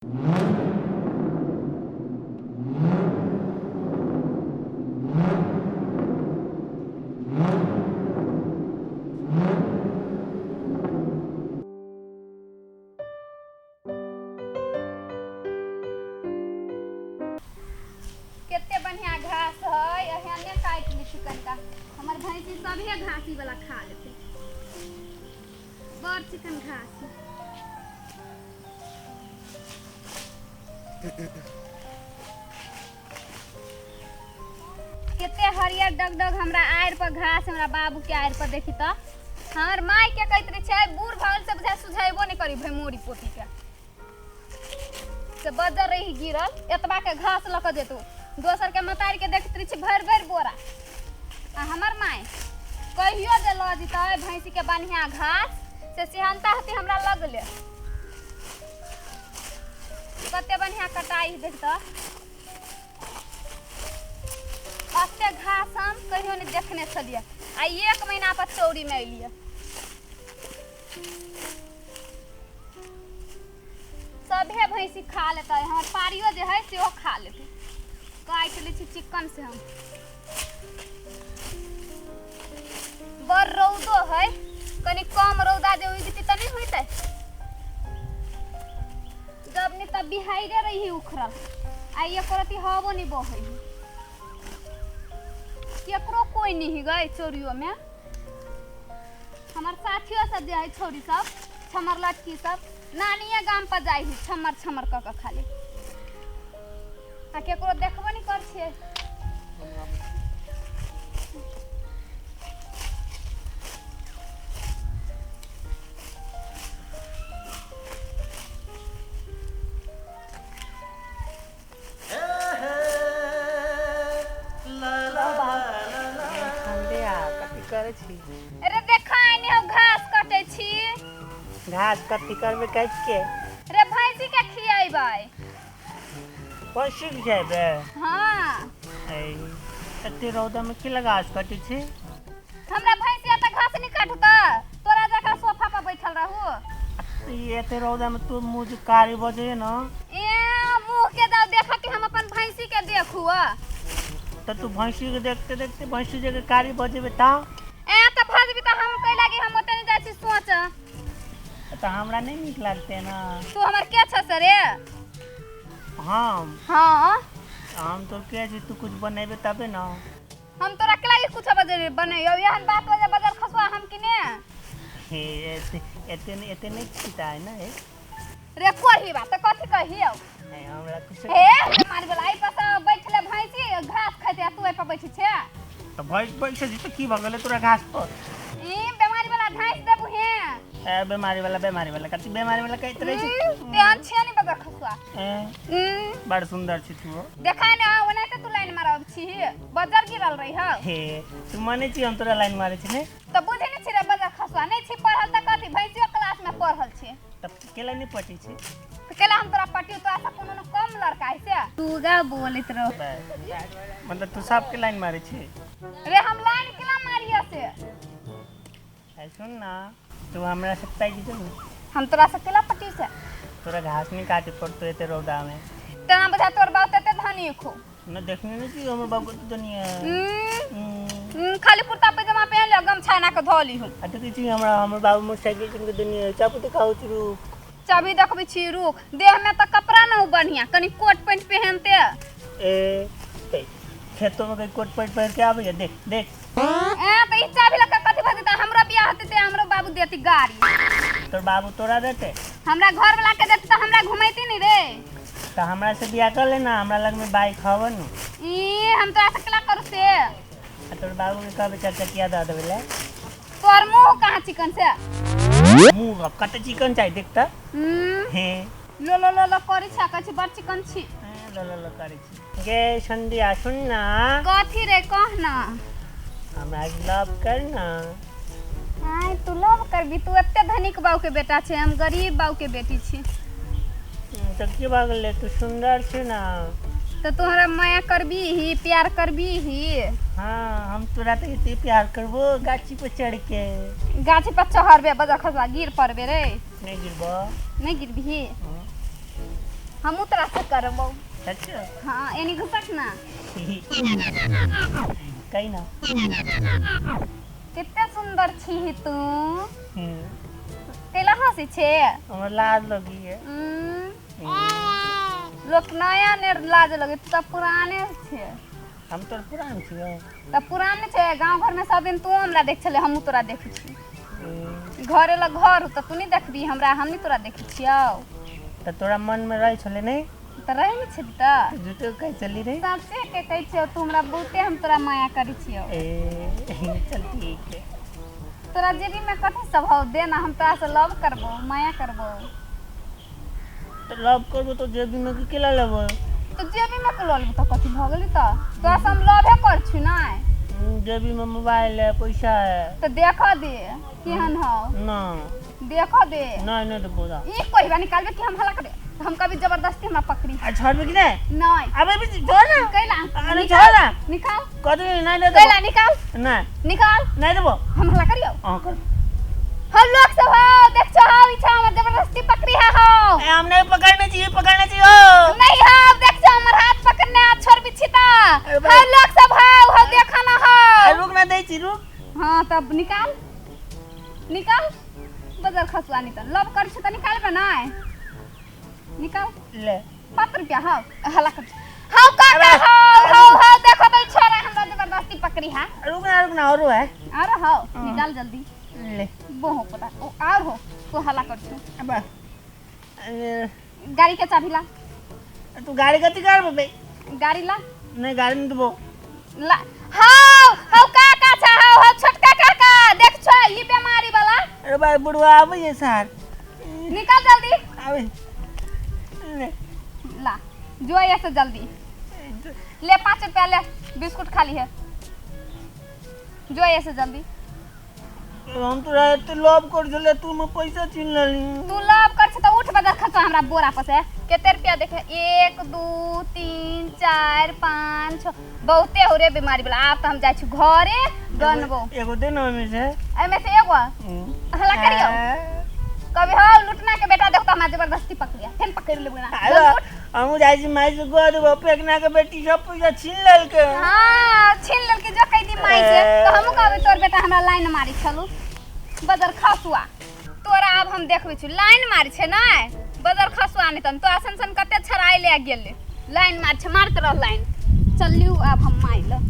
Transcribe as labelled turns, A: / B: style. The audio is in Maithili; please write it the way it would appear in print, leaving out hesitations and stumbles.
A: कते बढ़िया घास है, एहने काटि लै छी कनिका। हमर भैंसी सभे घास ई वाला खा लेतै। बड़ चिकन घास है। कते हरियर डग डग हमरा आड़ि पर घास, हमरा बाबू के आड़ि पर देखी तऽ हमर माय के कहैत रहै छै बूढ़ भऽ गेल से बुझाय सुझेबो नहि करी भैमोरी पोती के से बजर रही गिरल एतबा के घास लऽ कऽ जेतौ। दोसर के मतारी के देखैत रहै छी भरि भरि बोरा, आ हमर माय कहियो जे लऽ जेतै भैंसी के बढ़िया घास से सिहनता होतै हमरा लगले। कते बढ़िया कटाई देख तऽ, एते घास हम कहियो नहि देखने छलियै। आ एक महीना पर चौरी में एलियै। सभे भैंसी खा लेतै, हमर पारियो जे है सेहो खा लेतै। काटि लै छी चिकन से हम। बड़ रौदो है, कनि कम रौदा जे उगि जेतै तऽ नहि होइतै। जब नहि तब बिहाइरे रही उखड़ल, आ एको रत्ती हवो नहि बहै। केकरो कोइ नहि गै चोरियो में। हमर साथियो सब जे है छौरी सब, छमर लटकी सब नानिये गाम पर जाइ है छमर छमर कऽ कऽ खाली, आ केकरो देखबो नहि कर छियै।
B: संध्या, कथी करै छी?
A: अरे देखा आइने हम घास कटै छी।
B: घास कथी करबै काटि के?
A: रे भैंसी के खियेबै।
B: भैंसी के खियेबै?
A: हाँ।
B: ऐ, एते रौदा में की घास कटै छी?
A: हमरा भैंसी एते घास नहीं काटतै, तोरा जकाँ सोफा पर बैठल रहू।
B: ई एते रौदा में तू मुँह जे कारी बजैए न।
A: ए मुँह के दाव देखा कि हम अपन भैंसी के देखू।
B: तऽ तू भैंसी के देखते देखते भैंसी जे के कारी बजेबै ता?
A: ए तऽ भजबी तऽ हम कै लागी हम ओते नहीं जाइ छी सोच।
B: तऽ हमरा नहीं नीक लागतै ना।
A: तू हमर के छ से रे?
B: हम?
A: हाँ।
B: हम तो के छी, तू कुछ बनेबे तबे ना।
A: हम तोरा के लागी कुछ बजे बनैयो, एहन बात बजे बजर खसुआ हम कि ने?
B: हे एते एते एते नहीं चिता है ना। ए
A: रे कोही बात तऽ कथी कहियौ?
B: ए, हमरा कुछ
A: हे मार बोला एहि पर से बैठले भैंसी घास खाइते आ तू एहि पर बैठे छे?
B: तऽ भैंस बैठे छी तऽ की भऽ गेलै तोरा घास पर?
A: ई बेमारी वाला घास देबू हे।
B: ए बेमारी वाला, बेमारी वाला कथी बेमारी वाला कहैत रहै छी?
A: तेहन छे नि बजर खसुआ।
B: ए बड़ सुंदर छी तू।
A: देखा ने ओनाहिते तू लाइन मारब छी, बजर गिरल रही हौ।
B: हे तू मानै छी हम तोरा लाइन मारै छी ने?
A: तऽ बुझै नहि छी रे बजर खसुआ, नहि छी पढ़ल तऽ कथी भैंसियो क्लास में पढ़ल छी।
B: तब केला नहि पटै छी?
A: तऽ केला हम तोरा पटियो, तोरा से कोनो न कम लड़का है से तू गा बोलैत रह।
B: मतलब तू सबके लाइन मारै छी?
A: रे हम लाइन केला मारियो से?
B: ए सुन ना, तू हमरा से पाकि जो ने।
A: हम तोरा से केला पटी से?
B: तोरा घास नहीं काटे पड़तो एते रौदा में।
A: तेना बुझा तोर बाप एते धनी खो।
B: न देखने नहीं छी हमर बाप के दुनिया।
A: खाली कुर्ता पैजामा पहन ले, गमछा एना के धऽ लीहू।
B: आ देखै छी हमरा हमर बाबू मोटरसाइकिल किन के दुनिया चापू देखाउ छी रुक।
A: चाबी देखबै छी रुक। देह में तऽ कपड़ा न हो बढ़िया, कनी कोट पैंट पहनते।
B: ए खेतों में कहीं कोट पैंट पहन के आबै देख देख।
A: ए तऽ ई चाबी लऽ के कथी भऽ जेतै? हमरो बियाह होतै तऽ हमरो बाबू देती गाड़ी।
B: तोर बाबू तोरा देतै?
A: हमरा घर वाला के देतै तऽ हमरा घुमैती नहीं रे।
B: तऽ हमरा से बियाह कर लेना, हमरा लग में बाइक हवे न।
A: ई हम तोरा से केला करू से?
B: आ तोर बाबू के कहबै चार चकिया दऽ देबै ले।
A: तोर मुँह कहाँ चिकन से?
B: मुँह कते चिकन चाही देख तऽ। हे
A: लो लो लो लो करै छै, कहै छी बड़ चिकन छी।
B: लो लो लो करै छी। गे संध्या सुन ना।
A: कथी रे कह ना।
B: हमरा लव कर ना।
A: आय तू लव करबी? तू एते धनिक बाबू के बेटा छै, हम गरीब बाबू के बेटी छी।
B: तऽ की भऽ गेलै, तू सुंदर छी ना।
A: तऽ तू हमरा माया करबी ही, प्यार करबी ही?
B: हाँ हम तोरा तऽ एते प्यार करबो गाछी पर चढ़ के।
A: गाछी पर चढ़बे बजर खसबा गिर पड़बे रे।
B: नहीं गिरबो।
A: नहीं गिरबी?
B: हाँ।
A: हमहूँ तोरा से करबौ।
B: अच्छा।
A: हाँ, एनी घुसक ना।
B: कही ना।
A: कते सुंदर छी तू। कैला हंसी छे?
B: हमरा लाज लगी है।
A: लोक नया ने लाज लगे, तू तऽ पुराने छे।
B: हम तोर पुरान छियौ।
A: तऽ पुराने छे, गाँव घर में सब दिन तू हमरा देख छले, हमहूँ तोरा देखै छी। घरे लग घर हो तऽ तू नहीं देखबी हमरा, हम नहीं तोरा देखै छियौ।
B: तऽ तोरा मन में रहै छलै नहीं?
A: तऽ रहै नहीं छली तऽ।
B: झूठो कहै छली रे।
A: सच्चे के कहै छियौ, तू हमरा बहुते, हम तोरा माया करै छियौ।
B: ए चल ठीक है।
A: तोरा जेबी में कथी सब हौ दे ना, हम तोरा से लव करबो, माया करबो।
B: तो लव करबो तो जेबी में के केला लेबो?
A: तो जेबी में के लऽ लेबो तऽ कथी भऽ गेली? तऽ तोरा से हम लवे कर छी नै?
B: जेबी में मोबाइल है, पैसा है।
A: तऽ देख दे केहन हौ।
B: ना।
A: देख दे।
B: नहीं नहीं देबो जा।
A: ई कहिबा निकालबे कि हम हल्ला करबे? हम कभी जबरदस्ती हमरा पकड़ी।
B: आ छोड़बे कि नहीं?
A: नहीं।
B: अबे भी छोड़ ना।
A: कैला?
B: अरे छोड़ ना।
A: निकाल।
B: कथी नहीं नहीं देबो।
A: कैला निकाल।
B: नहीं।
A: निकाल।
B: नहीं देबो।
A: हम हल्ला करियौ।
B: हां कर।
A: हम लोग सब हो देख छो हो, इछा हमर जबरदस्ती पकड़ी है हो।
B: ए हम नहीं पकड़ने चाहिए, पकड़ने चाहिए हो।
A: नहीं हो देख छो हमर हाथ पकड़ने आ छोड़ बिछिता।
B: अरे भाई।
A: हम लोग सब हो हो देखा ना हो।
B: अरे रुक ना दै छी, रुक।
A: हां तब निकाल निकाल, बदल खसुआ नहीं त लव कर छ त निकालबे नै। निकाल।
B: ले।
A: 5 रुपया हौ हल्ला कर हौ काका
B: अबे।
A: हौ हौ हौ देखो त छोरा हमरा जबरदस्ती पकड़ी है।
B: रुक ना रुक ना, औरो है।
A: और हौ निकाल जल्दी।
B: ले।
A: वो हो पता ओ और हो तो हल्ला कर छु।
B: अबे। अरे,
A: गाड़ी के चाबी ला।
B: तू गाड़ी कथी करबो बे?
A: गाड़ी ला।
B: नहीं गाड़ी नहीं देबो।
A: ला हौ हौ काका छ हौ हौ छोटका काका देख छ ई बीमारी वाला।
B: अरे भाई बुढ़वा आबै है सार।
A: निकाल जल्दी।
B: आबै। ले।
A: ला जो ऐसे जल्दी ले, 5 रुपया ले, बिस्कुट खाली है, जो ऐसे जल्दी।
B: हम तोरा एते लव कर छले, तू में पैसा छीन लेली।
A: तू लव कर छ त उठ बदल खसो हमरा बोरा पर से। केते रुपया देखे? 1 2 3 4 5 6, बहुते हो रे बीमारी वाला। आब त हम जाइ छी घरे गनबो।
B: एगो दे ना ओमे से।
A: एमे से एगो हल्ला करियो। कभी हो लुटना के बेटा देखो त हमरा जबरदस्ती पकड़िया, फेन पकड़ लेबो ना।
B: अरे हमहूँ जाइ छी माई से कह देबो फेकना के बेटी सब पैसा छीन लेलकै।
A: हां छीन लेलकै जो कह दी माई से त हमहूँ कहबै तोर बेटा हमरा लाइन मारी छलू बदर खसुआ। तोरा आब हम देखबै छी लाइन मारी छै नै बदर खसुआ नहीं तन तो आसन सन कते छड़ाई ले गेल लाइन मार छै, मारत रह लाइन। चलियो आब हम माई ल।